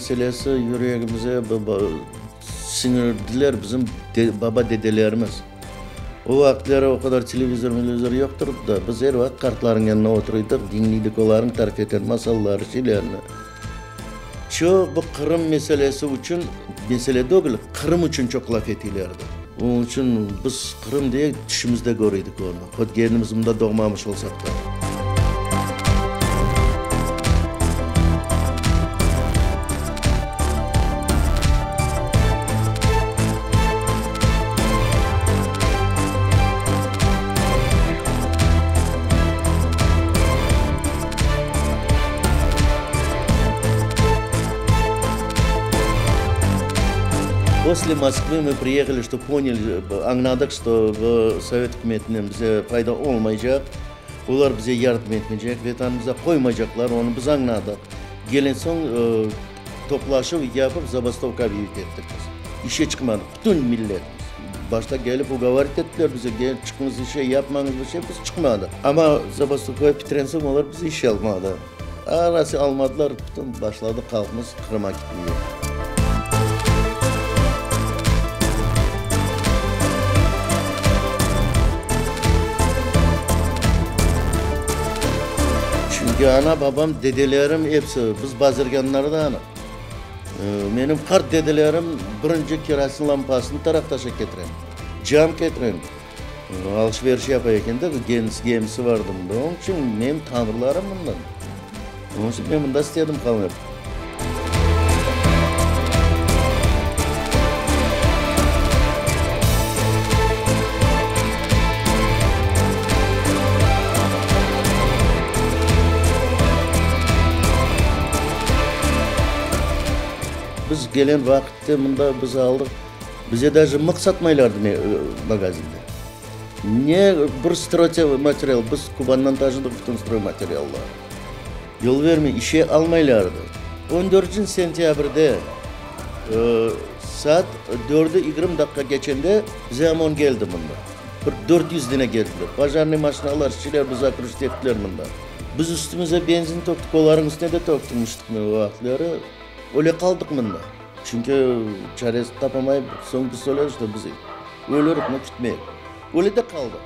meselesi yüregimize siñirdiler bizim baba-dedelerimiz. O vaqıtları o qadar televizor-melevizor yoqtır da, biz er vaqıt qartlarnıñ yanına oturıydıq, diñliydik olarnıñ tarif etken masalları, şeylerini. Çoq bu Qırım meselesi içün, mesele degil, Qırım içün çoq laf etiylerdi. Onıñ içün biz Qırım diye tüşümizde köriydik onı, hot kendimiz mında doğmamış olsaq da. После Moskvı mı priyehali, çto ponyali, añladıq, çto bu Sovet ükümetinden bize fayda olmaycaq, olar bize yardım etmeycek, Vetanımıza qoymaycaqlar, onı biz añladıq. Kelen soñ toplaşuv yapıp, zabastovka obyavit ettik biz. İşe çıqmadıq, bütün milletimiz. Başta kelip ugovorit ettiler bize, gel, çıqıñız işe, yapmañız bir şey, biz çıqmadıq. Amma zabastovka bitiren soñ olar bizi işe almadı. Arası almadılar, bütün başladı halqımız Qırıma gitmege. Çünki ana-babam, dedelerim episi, biz bazirgânlardanıq. Menim qart dedelerim birinci kerosin lampasını Taraqtaşa ketiren, cam ketiren, alış-veriş yapa eken de, gemisi vardı mında. Onıñ içün menim tamırlarım mından. Onıñ içün men mında istedim qalmaq. Biz gelen vaqıtte mında biz aldıq, bize daje mıq satmaylardı magazinde. Ne bir stroymaterial, biz Kubandan taşıdıq bütün stroymateriallarnı. Yol vermey, işe almaylardı. On dörtünci sentâbrde saat dördü yigirmi daqqa keçende bize OMON keldi mında. Bir 400 dene keldiler. Pojarnıy maşinalar, şeyler bizi okrujit ettiler mında. Biz üstümize benzin töktük, olarnıñ üstüne de töktürmiştik o vaqıtları. Öyle qaldıq mında. Çünki çaresini tapamayıp, soñ biz söyledik, şto biz ölürük, no ketmeyik. Öyle de qaldıq.